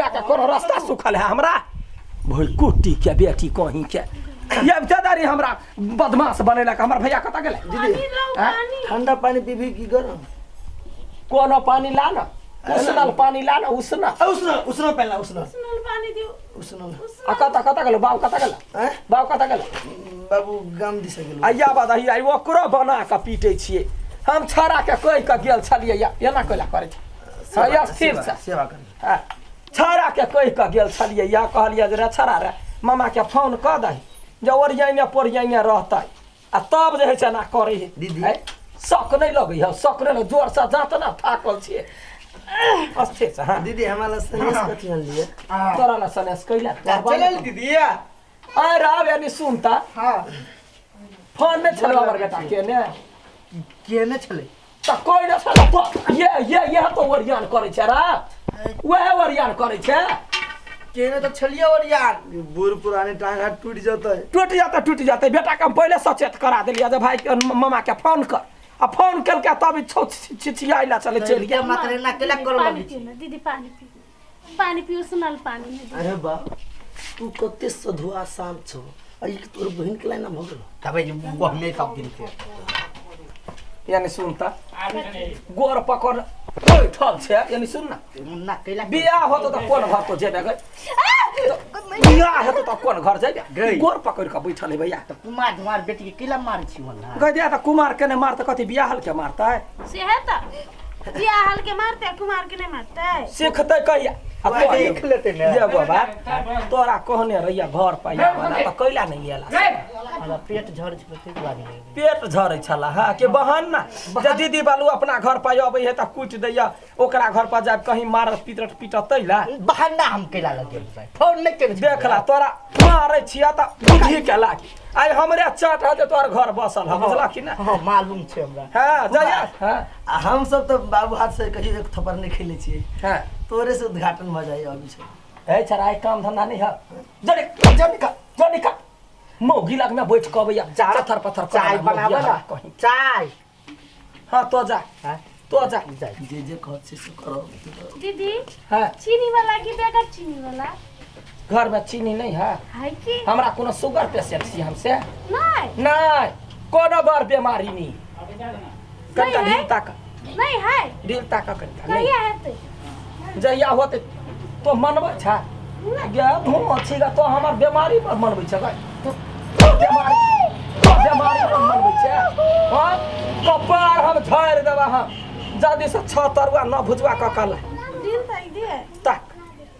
के कोनो रास्ता सुखल है हमरा भोई कुट्टी के बेटी कहीं के ये दादारी हमरा बदमाश बनेलक। हमर भैया कतऽ गेलै? दीदी हैं? ठंडा पानी पीबी की गरम? कोनो पानी ला न, उसनल पानी ला न, उसनल। उसनल उसनल पहला उसनल। उसनल पानी दियो। उसनल। आ कतऽ कतऽ गेलो बाबू, कतऽ गेलो? हैं? बाबू कतऽ गेलो? बाबू गाम दिस गेलो। आइया बाद आइया ओकरो बना कऽ पीटै छियै हम। छड़ा के कहि कऽ गेल छलियै या एना कैला करै छै? हाँ, स्थिर से सेवा कर। हाँ, छड़ा के कहि कऽ गेल छलियै या कहलियै जे रे छड़ा रे, मामा के फोन कऽ दही जे ओरियाइने पोरियाइने रहतै आ तब जे होइ छै एना करै है। दीदी। है, शक नहि लगै है, शक नहि लगै, जोरसँ जाँत ना, थाकल छियै, अस्थिर से। हाँ। दीदी, हमारा सनेस कथी अनलियै? तोरा ला सनेस कैला? चलल दीदी। आय राव यानी सुनता। हाँ। फोन नहि छलौ हमर बेटा के ने? केने छलै? तऽ कोइ नहि छलौ तो ये ये ये तो ओरियान करै छै रे, वएह ओरियान करै छै। केने तऽ छलियै और यार बूढ़ पुराने टांग हाथ टूटि जेतै। टूटि जेतै, टूटि जेतै। बेटाके हम पहिले सचेत करा देलियै जे भाई मामा के फोन कर, आ फोन केलकै तब ई छौ छिछियाइ ला चले चलि गेल। मात्र एना केला करऽ पानी लगै पियो ना दीदी, पानी पियो, पानी पियो, उसनल पानी है दीदी। अरे बा, तू कते सधुआ शांत छौ आ ई तोर बहिन के लाइना भऽ गेलो। तबे जे गहने सब दिन के यानी सुनता, गोर पकड़ बैठल छै। यानी सुन ना। ना केला बियाह होतो तऽ कोन घर तो जेबे गई? बियाह हेतो तऽ कोन घर जेबे? गई। गोर पकड़ कऽ बैठल है भैया। तऽ कुमार धुमार बेटी के केला मारै छी ओना? गई दिया तऽ कुमार के नहि मारतै, कथी बियाहल के मारतै? से है तो बियाह हल के मारते, कुमार के नहीं मारते। सीखतै कहिया? आ तो देख लेतै ने। ये गो बात तोरा कहने रहिया घर पर आबऽ ला, तऽ कैला नहि एला? हमरा पेट झड़ छै ताहि दुआरे नहि एलै। पेट झरै छला? हाँ के बहाना जे दीदी बालू अपना घर पर अबै है तऽ कुटि दैया, ओकरा घर पर जाब कहीं मारत पीटत पीटतै ला। बहाना हम केला लगे फोन नहि केने छलियै। देखला, तोरा मारै छिया तऽ बुद्धि के लागी आइ हमरे चट है जे तोहर घर बसल है, बुझला कि ना? हाँ, मालूम छै हमरा। हाँ जाइया। हाँ। आ हम सब तऽ बाबू हाथ से कहियो एक थप्पड़ नहि खेले छियै। हाँ। तोरे से उद्घाटन भऽ जाइ अभी छै। ए छड़ा, आइ काम धंधा नहीं है, जरे जरे का जरे का मौगी लग में बैठ के अबैया चथर पथर चाय बनाबऽ ना। कहीं चाय। हाँ, तो जा। हाँ? तो जा। जाय। जे जे कहत छै से करब। दीदी। हाँ। चीनी वाला की बगैर चीनी वाला? घर में चीनी नहीं है। है की? हमरा कोनो शुगर पेशेंट छी हमसे? नहीं। नहीं, कोनो बार बीमारी नहीं कनिका। नहीं है? ढील ताक। नहीं है। ढील ताक कनिका। नहीं। कहिया हेतै? जहिया होते तो मनबै छै गे धूम छी गे। तो हमर बीमारी पर मनबै छै गे? तो बीमारी, तो बीमारी पर मनबै छै? हाँ, कपार हम झाड़ि देबा हम जल्दी से। छह तरुआ न भुजवा कऽ कल दिल तक दिए। ता